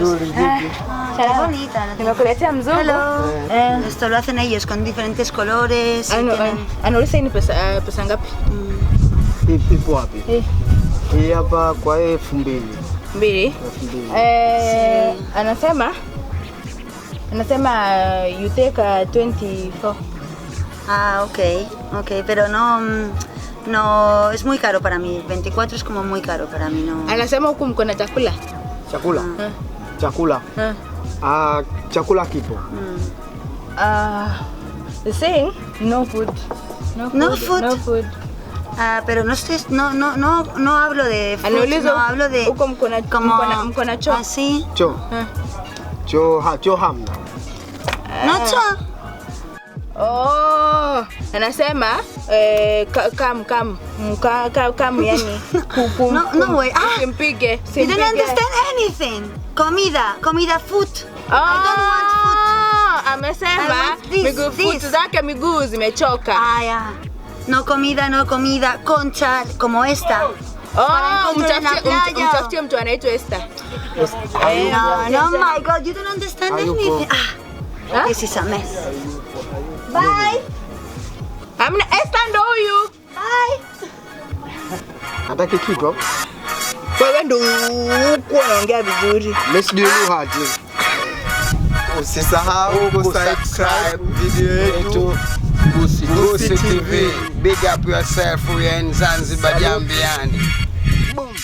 Nzuri, vipi? Ah, qué bonita. Nimekuletea mzungu. Hello. Eh. Esto lo hacen ellos con diferentes colores y tienen. Anauliza hii ni pesa ngapi? Ipo wapi? Eh. Hii hapa kwa 2000. Mbili. 2000. Eh, anasema you take 24. Ah, ok, pero no, no, es muy caro para mí. 24 es como muy caro para mí, no. Anasema huku mko na chakula. Chakula. Chakula. Eh. Ah, chakula kipo. The saying no food. No food. No food. No food. Ah, pero no estoy, no, no, no, no hablo de food, Anauliza no hablo de huko mko na como mko na choo. Así. Choo. Eh. Choo hamna. No choo. Oh, anasema kam kam yani No, no way. Ah, usimpige, you usimpige. don't understand anything. Comida, comida, food. I don't want food. Oh, amesema I want this, miguu this. foot zake miguu zimechoka. Ah, ya. No comida, no comida, concha como esta. Para Oh, encontrar en la playa. Mtafutie mtu anaitwa Esther. No, no, my God, you don't understand Hayupo. anything. Ah, this is a mess. Bye. Amna, Esther ndo huyu. Bye. Hataki kitu au? Wewe ndo huku unaongea vizuri. Mimi sijui lugha ati. Usisahau kusubscribe video yetu Busi Busi TV. TV. Big up yourself, we are in Zanzibar, Jambiani. Boom.